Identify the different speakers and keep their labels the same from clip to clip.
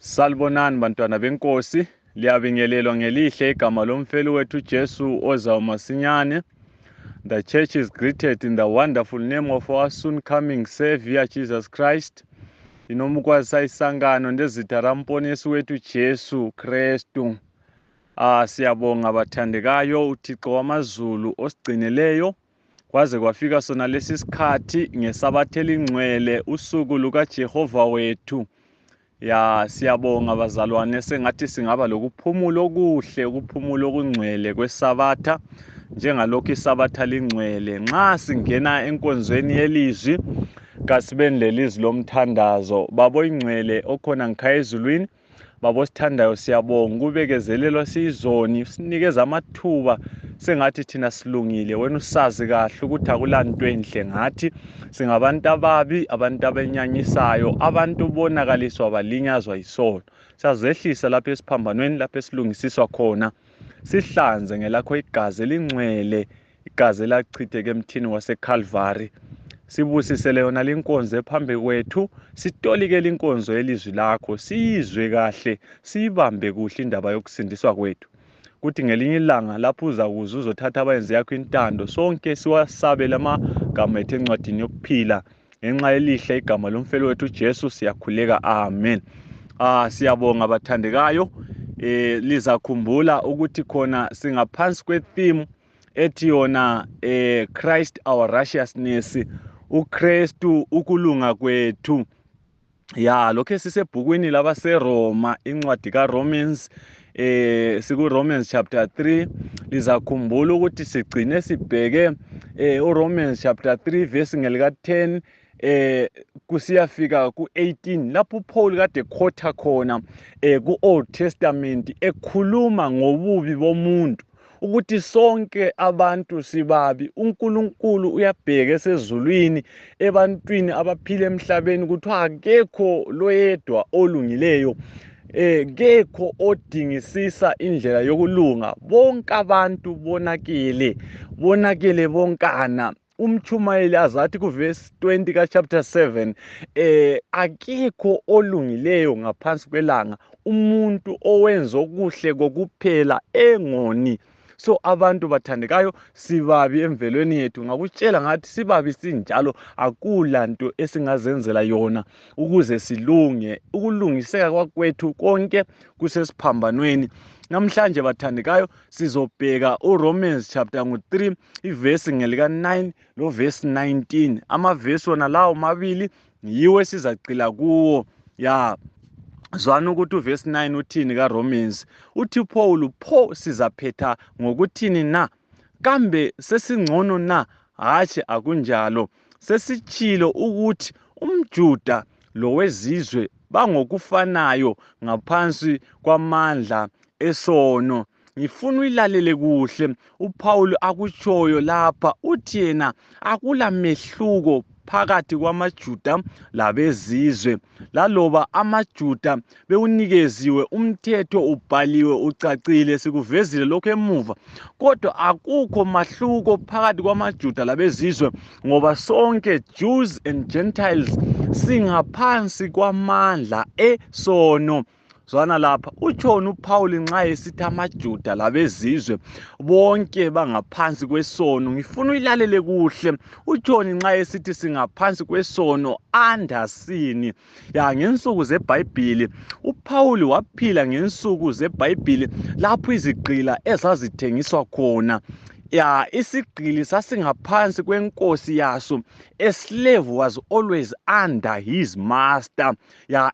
Speaker 1: Salibonani bantwana benkosi, liyabingelelwa ngelihle igama lomfelo wethu Jesu ozayo masinyane. The church is greeted in the wonderful name of our soon coming Savior Jesus Christ. Inomukwazisa isangano ndezitha ramponesi wethu Jesu Kristu. Siyabonga bathandekayo uThixo wamazulu osigcineleyo kwaze kwafika sona lesi sikhathi ngesabatha elingcwele usuku lukaJehova wethu. Siyabonga bazalwane, sengathi singaba lokuphumula okuhle, ukuphumula okungcwele kwesabatha njengalokhu isabatha lingcwele. Nxa singena enkonzweni yelizwi kasibeni lelizwi lomthandazo. Babo ingcwele okhona ngikhaya ezulwini, babo sithandayo, siyabonga ukubekezelelwa siyizoni, sinikeza amathuba sengathi thina silungile. Wena usazi kahle ukuthi akulanto enhle ngathi singabantu ababi, abantu abenyanyisayo, abantu bonakaliswa balinyazwa yisono. Siyazehlisa lapha esiphambanweni, lapha esilungisiswa khona, sihlanze ngelakho igazi elingcwele, igazi elachitheka emthini waseCalvary. Sibusisele yona linkonzo ephambi kwethu, sitolike linkonzo yelizwi lakho, siyizwe kahle, siyibambe kuhle indaba yokusindiswa kwethu. Kuthi ngelinye ilanga lapho uzakuza uzothatha abayenzi yakho intando, sonke siwasabele amagama ethu encwadini yokuphila ngenxa elihle igama lomfelo wethu Jesu, siyakhuleka, amen. Siyabonga bathandekayo. Lizakhumbula ukuthi khona singaphansi kwetheme ethi yona Christ our righteousness, uKristu ukulunga kwethu. Lokho sisebhukwini labaseRoma, incwadi kaRomans, siku-Romans chapter 3. Lizakhumbula ukuthi sigcine sibheke uRomans chapter 3 verse ngelika-10 kusiyafika ku-18 lapho uPaul kade khotha khona ku-Old Testament ekhuluma ngobubi bomuntu, ukuthi sonke abantu sibabi. uNkulunkulu uyabheka esezulwini ebantwini abaphila emhlabeni ukuthi akekho loyedwa olungileyo, kekho odingisisa indlela yokulunga. Bonke abantu bonakele bonkana. Umchumayeli azathi kuverse 20 ka-chapter 7, akekho olungileyo ngaphansi kwelanga, umuntu owenza okuhle kokuphela engoni. So abantu bathandekayo, sibabi emvelweni yethu. Ngakutshela ngathi sibabi sinjalo, akulanto esingazenzela yona ukuze silunge. Ukulungiseka kwakwethu konke kusesiphambanweni. Namhlanje bathandekayo sizobheka uRomans chapter 3 ivesi ngelika-9 lo verse 19. Amavesi wona lawo mabili yiwo esizacila kuwo. Zwana ukuthi uverse 9 uthini kaRomans. Uthi Paul, pho sizaphetha ngokuthini na? Kambe sesingcono na? Hatshi, akunjalo. Sesitshilo ukuthi umJuda lowezizwe bangokufanayo ngaphansi kwamandla esono. Ngifuna uyilalele kuhle uPaul akutshoyo lapha. Uthi yena akula mehluko phakathi kwamaJuda labezizwe. Laloba amaJuda bewunikeziwe umthetho, ubhaliwe, ucacile, sikuvezile lokho emuva, kodwa akukho mahluko phakathi kwamaJuda labezizwe, ngoba sonke, Jews and Gentiles, singaphansi kwamandla esono. Zwana lapha utshona uPaul nxa esithi amaJuda labezizwe bonke bangaphansi kwesono. Ngifuna uyilalele kuhle. Utshoni nxa esithi singaphansi kwesono andasini? Ngensuku zeBhayibhili uPaul waphila ngensuku zeBhayibhili lapho izigqila ezazithengiswa khona. Isigqili sasingaphansi kwenkosi yaso. A slave was always under his master.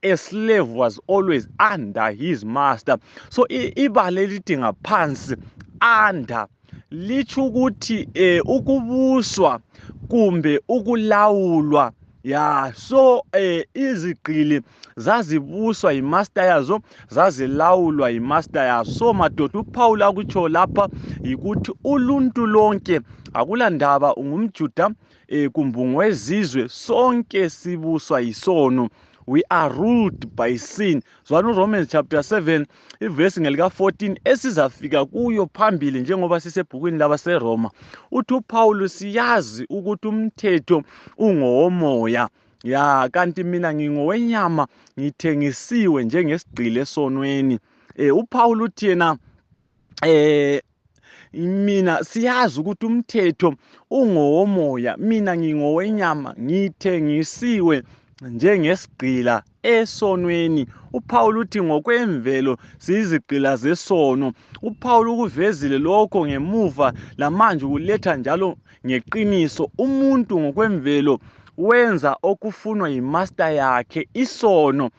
Speaker 1: A slave was always under his master. So ibala elithi ngaphansi, under, litsho ukuthi ukubuswa kumbe ukulawulwa. So izigqili zazibuswa yimaster yazo, zazilawulwa yimaster yazo. So madoda, uPaul akutsho lapha yikuthi uluntu lonke, akulandaba ungumJuda kumbe ungowezizwe, sonke sibuswa yisono. We are ruled by sin. Zwana uRomans chapter 7 ivesi ngelika-14 esizafika kuyo phambili njengoba sisebhukwini labaseRoma. Uthi uPaul, siyazi ukuthi umthetho ungowomoya, ya kanti mina ngingowenyama ngithengisiwe njengesigqili esonweni. uPaul uthi yena mina siyazi ukuthi umthetho ungowomoya, mina ngingowenyama ngithengisiwe njengesigqila esonweni. uPaul uthi ngokwemvelo siyizigqila zesono. uPaul ukuvezile lokho ngemuva lamanje ukuletha njalo ngeqiniso. Umuntu ngokwemvelo wenza okufunwa yimaster yakhe isono,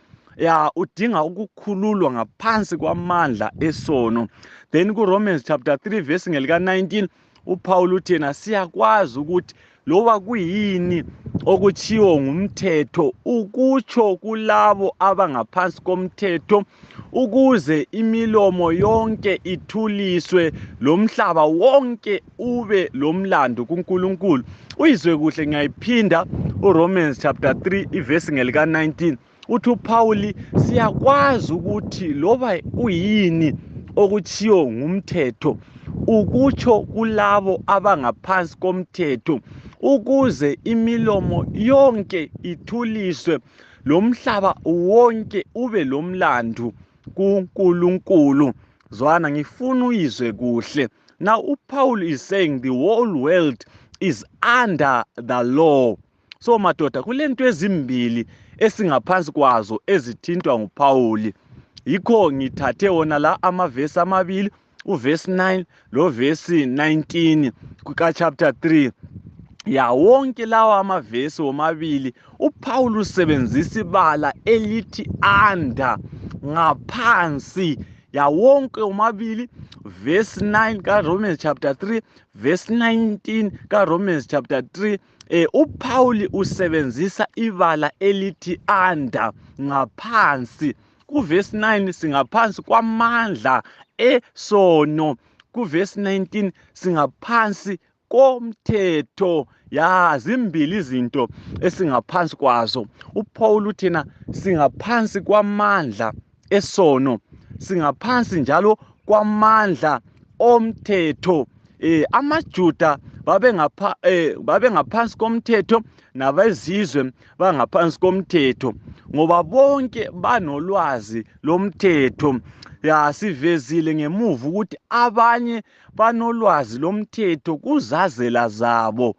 Speaker 1: udinga ukukhululwa ngaphansi kwamandla esono. Then kuRomans chapter 3 verse ngelika 19 uPaul uthi yena siyakwazi ukuthi loba kuyini okuchiwo ngumthetho ukutsho kulabo abangaphansi komthetho, ukuze imilomo yonke ithuliswe lomhlaba wonke ube lomlando kuNkulunkulu. Uyizwe kuhle, ngiyayiphinda uRomans chapter 3 iverse ngelika 19 uthi uPaul siyakwazi ukuthi loba kuyini okuchiwo ngumthetho ukutsho kulabo abangaphansi komthetho, ukuze imilomo yonke ithuliswe lomhlaba wonke ube lomlando kuNkulunkulu. Zwana, ngifuna uyizwe kuhle. Now uPaul is saying the whole world is under the law. So madoda, kulento ezimbili esingaphansi kwazo ezithintwa nguPaul. Yikho ngithathe wona la amavesi amabili, uverse 9 lo verse 19 kuka chapter 3. Wonke lawa amavesi womabili uPaul usebenzisa ibala elithi under, ngaphansi. Wonke womabili, verse 9 kaRomans chapter 3 verse 19 kaRomans chapter 3, uPaul usebenzisa ibala elithi under, ngaphansi. Kuverse 9 singaphansi kwamandla esono. Kuverse 19 singaphansi komthetho. Zimbili izinto esingaphansi kwazo. uPaul uthi yena singaphansi kwamandla esono, singaphansi njalo kwamandla omthetho. AmaJuda babengaphansi komthetho, nabezizwe bangaphansi komthetho, ngoba bonke banolwazi lomthetho. Sivezile ngemuva ukuthi abanye banolwazi lomthetho kuzazela zabo.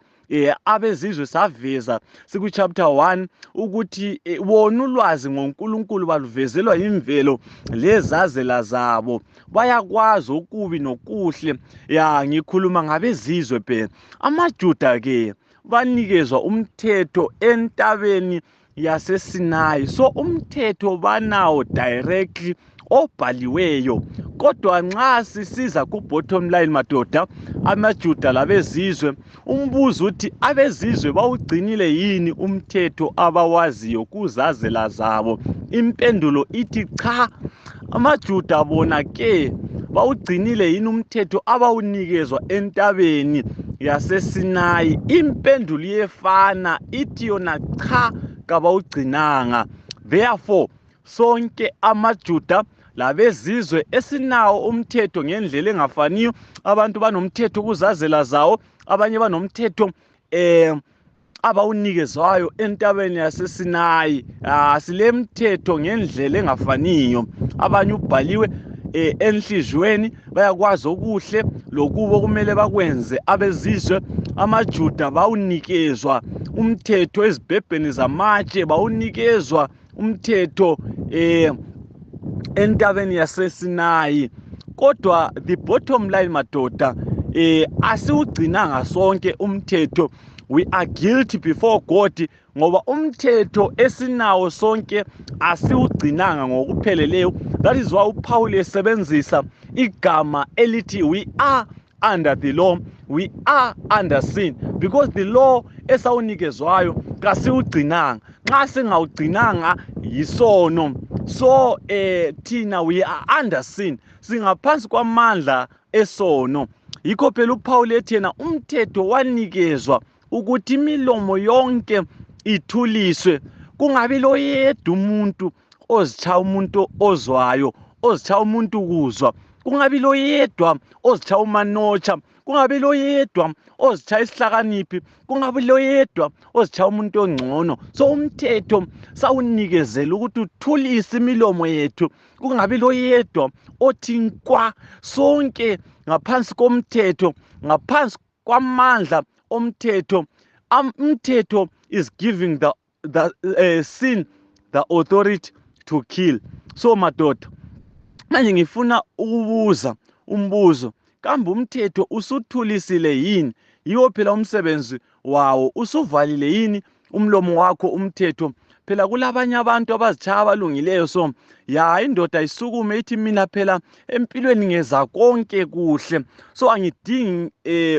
Speaker 1: Abezizwe saveza sikuchapter 1 ukuthi wona ulwazi ngoNkulunkulu baluvezelwa imvelo lezazela zabo, bayakwazi okubi nokuhle. Ngikhuluma ngabezizwe phela. AmaJuda ke banikezwa umthetho entabeni yaseSinayi, so umthetho banawo directly obhaliweyo. Kodwa nxa sisiza ku bottom line madoda, amaJuda labezizwe, umbuzo uthi abezizwe bawugcinile yini umthetho abawaziyo kuzazela zabo? Impendulo ithi cha. AmaJuda bona ke bawugcinile yini umthetho abawunikezwa entabeni yaseSinayi? Impendulo iyefana, ithi yona cha, kabawugcinanga. Therefore sonke amaJuda labezizwe esinawo umthetho ngendlela engafaniyo. Abantu banomthetho kuzazela zawo, abanye banomthetho abawunikezwayo entabeni yaseSinayi. Sile mthetho ngendlela engafaniyo. Abanye ubhaliwe enhliziyweni, bayakwazi okuhle lokubo kumele bakwenze. Abezizwe amaJuda bawunikezwa umthetho ezibhebheni zamatshe, bawunikezwa umthetho entabeni yaseSinayi. Kodwa the bottom line madoda, asiwugcinanga sonke umthetho. We are guilty before God, ngoba umthetho esinawo sonke asiwugcinanga ngokupheleleyo. That is why uPaul esebenzisa igama elithi we are under the law, we are under sin, because the law esawunikezwayo kasiwugcinanga. Nxa singawugcinanga yisono. So thina we are under sin, singaphansi kwamandla esono. Yikho phela uPaul ethi yena umthetho wanikezwa ukuthi imilomo yonke ithuliswe, kungabi loyedwa umuntu ozitshaya umuntu ozwayo, ozitshaya umuntu kuzwa, kungabi loyedwa ozitshaya umanotsha, kungabi loyedwa ozitshaya isihlakaniphi, kungabi loyedwa ozitshaya umuntu ongcono. So umthetho sawunikezela ukuthi uthulise imilomo yethu, kungabi loyedwa othi nkwa. Sonke ngaphansi komthetho, ngaphansi kwamandla omthetho. Umthetho is giving the sin the authority to kill. So madoda, manje ngifuna ukubuza umbuzo, kambe umthetho usuthulisile yini? Yiwo phela umsebenzi wawo. Usuvalile yini umlomo wakho umthetho? Phela kulabanye abantu abazitshaya abalungileyo, so ya indoda isukume ithi mina phela empilweni ngeza konke kuhle, so angidingi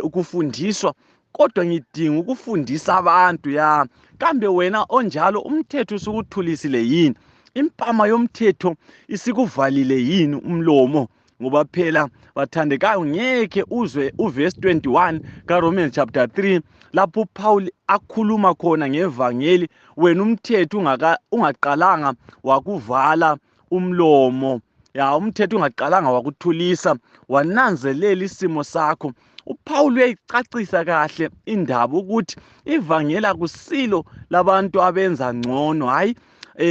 Speaker 1: ukufundiswa, kodwa ngidinga ukufundisa abantu. Ya kambe wena onjalo umthetho usukuthulisile yini? Impama yomthetho isikuvalile yini umlomo? Ngoba phela bathandekayo, ngeke uzwe uverse 21 kaRomans chapter 3 lapho uPaul akhuluma khona ngevangeli, wena umthetho ungaqalanga wakuvala umlomo. Ya umthetho ungaqalanga wakuthulisa, wananzelela isimo sakho. uPaul uyayicacisa kahle indaba ukuthi ivangeli akusilo labantu abenza ngcono, hayi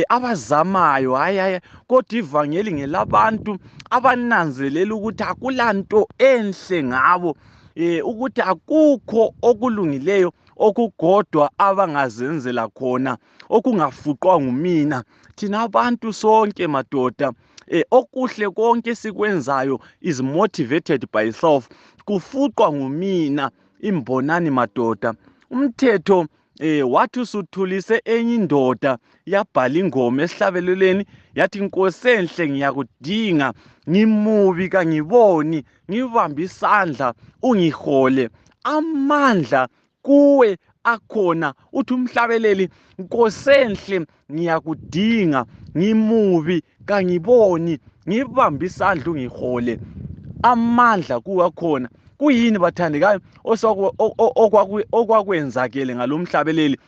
Speaker 1: abazamayo, hayi kodwa ivangeli ngelabantu abananzelela ukuthi akulanto enhle ngabo, ukuthi akukho okulungileyo okugodwa abangazenzela khona okungafuqwa ngumina. Thina abantu sonke madoda, okuhle konke sikwenzayo is motivated by self, kufuqwa ngumina. Imbonani madoda, umthetho wathi usuthulise enye indoda yabhala ingoma esihlabelelweni yathi, Nkosi enhle ngiyakudinga, ngimubi kangiboni, ngibambe isandla ungihole, amandla kuwe akhona. Uthi umhlabeleli, Nkosi enhle ngiyakudinga, ngimubi kangiboni, ngibambe isandla ungihole, amandla kuwe akhona. Kuyini bathandekayo okwakwenzakele ngalomhlabeleli?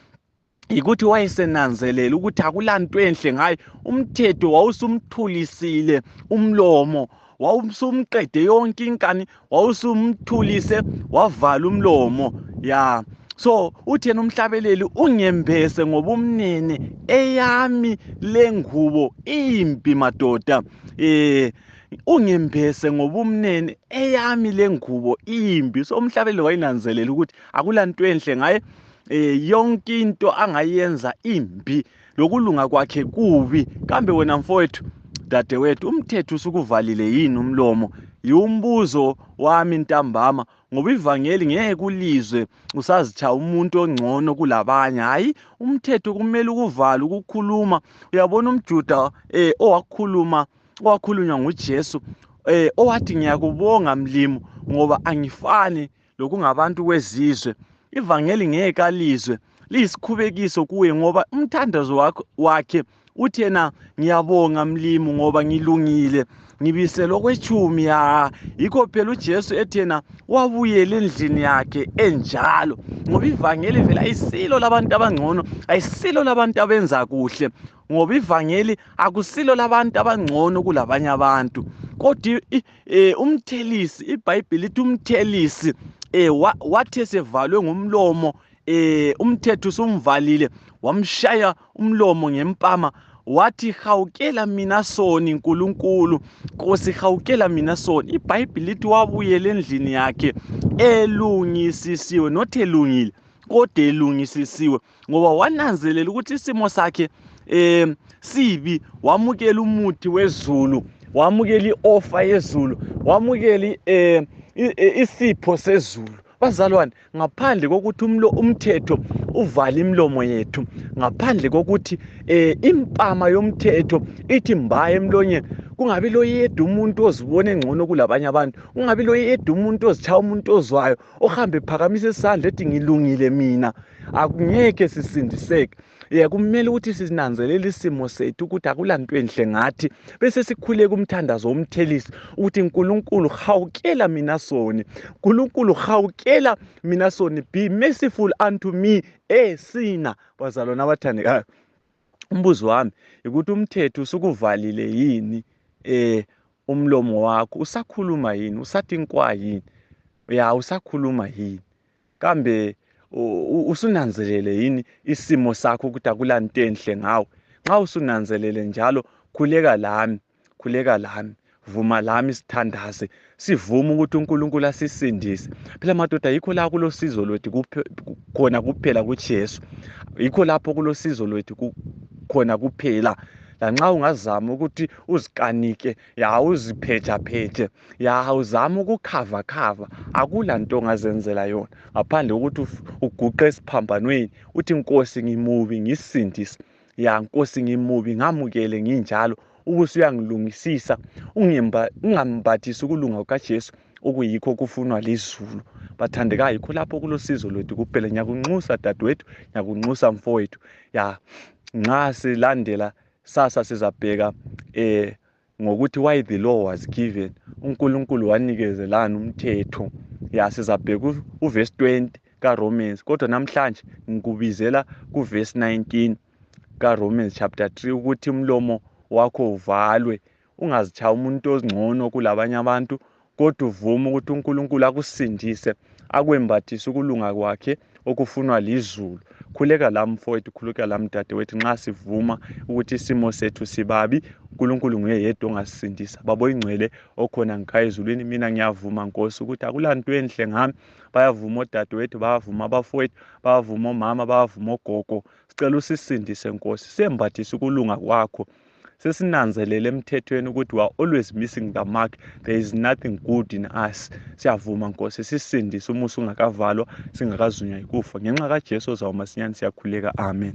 Speaker 1: Yikuthi wayesenanzelela ukuthi akulanto enhle ngayo. Umthetho wawusumthulisile umlomo, wawusumqede yonke inkani, wawusumthulise wavala umlomo. Ya so uthi yena umhlabeleli, ungembese ngoba umnene eyami lengubo imbi madoda, ungembese ngoba umnene eyami lengubo imbi. So umhlabeleli wayinanzelela ukuthi akulanto enhle ngaye, yonke into angayenza imbi, lokulunga kwakhe kubi. Kambe wena mfowethu, dadewethu, umthetho usukuvalile yini umlomo? Yiwumbuzo wami ntambama, ngoba ivangeli ngeke kulizwe usazitshaya umuntu ongcono kulabanye. Hayi, umthetho kumele ukuvala ukukhuluma. Uyabona umJuda owakhulunywa nguJesu, owathi ngiyakubonga mlimo ngoba angifani lokungabantu kwezizwe. Ivangeli ngeke alizwe, liyisikhubekiso kuye ngoba umthandazo wakhe uthi yena, ngiyabonga mlimo ngoba ngilungile, ngibiselwe kwetshumi. Ya yikho phela uJesu ethi yena wabuyela endlini yakhe enjalo, ngoba ivangeli vele ayisilo labantu abangcono, ayisilo labantu abenza kuhle, ngoba ivangeli akusilo labantu abangcono kulabanye abantu. Kodwa umthelisi, iBhayibheli lithi umthelisi wathi esevalwe ngumlomo, umthetho usumvalile, wamshaya umlomo ngempama, wathi, hawukela mina soni Nkulunkulu, Nkosi hawukela mina soni. iBhayibheli lithi wabuyela endlini yakhe elungisisiwe, not elungile kodwa elungisisiwe, ngoba wananzelela ukuthi isimo sakhe sibi. Wamukela umuthi wezulu, wamukela i-offer yezulu, wamukela isipho sezulu. Bazalwane, ngaphandle kokuthi umthetho uvala imilomo yethu, ngaphandle kokuthi impama yomthetho ithi mbaya emlonyeni, kungabi loyedwa umuntu ozibona engcono kulabanye abantu, kungabi loyedwa umuntu ozitshaya umuntu ozwayo, ohambe phakamisa isandla ethi ngilungile mina, akungeke sisindiseke. Kumele ukuthi sinanzelele isimo sethu ukuthi akulanto enhle ngathi, bese sikhuleka umthandazo womthelisi ukuthi, Nkulunkulu hawukela mina soni, Nkulunkulu hawukela mina soni, be merciful unto me sinner. Bazalwane abathandekayo, umbuzo wami ukuthi umthetho usukuvalile yini umlomo wakho usakhuluma yini, usathi nkwa yini, ya usakhuluma yini, kambe usunanzelele yini isimo sakho ukuthi akulanto enhle ngawe. Nxa usunanzelele njalo, khuleka lami, vuma lami sithandaze, sivume ukuthi uNkulunkulu asisindise. Phela madoda, yikho la kulosizo lwethu khona kuphela kuJesu, yikho lapho kulosizo lwethu khona kuphela. Lanxa ungazama ukuthi uzikanike, ya uziphethaphethe, ya uzama ukukhava, akula nto ongazenzela yona ngaphandle kokuthi uguqe esiphambanweni uthi Nkosi ngimubi, ngisindise. Ya Nkosi ngimubi, ngamukele nginjalo, ubusuyangilungisisa, ungambathisi ukulunga kukaJesu okuyikho kufunwa lizulu. Bathandekayo, yikho lapho kulosizo lwethu kuphela. Ngiyakunxusa dadewethu, ngiyakunxusa mfowethu. Ya nxa silandela sasa sizabheka ngokuthi why the law was given, uNkulunkulu wanikezelana umthetho. Ya sizabheka uverse 20 kaRomans, kodwa namhlanje ngikubizela kuverse 19 kaRomans chapter 3 ukuthi umlomo wakho uvalwe, ungazitshaya umuntu ozingcono kulabanye abantu, kodwa uvume ukuthi uNkulunkulu akusindise, akwembathise ukulunga kwakhe okufunwa lizulu. Khuleka lami mfowethu, khuleka lami dadewethu, nxa sivuma ukuthi isimo sethu sibabi, uNkulunkulu nguye yedwa ongasisindisa. Baba oyingcwele okhona ngikhaya ezulwini, mina ngiyavuma Nkosi ukuthi akulanto enhle ngami. Bayavuma odadewethu, bayavuma abafowethu, bayavuma omama, bayavuma ogogo. Sicela usisindise Nkosi, sembathise ukulunga kwakho. Sesinanzelele emthethweni ukuthi we are always missing the mark, there is nothing good in us. Siyavuma Nkosi, sisindise umusa ungakavalwa, singakazunywa yikufa. Ngenxa kaJesu ozawuma masinyane, siyakhuleka, amen.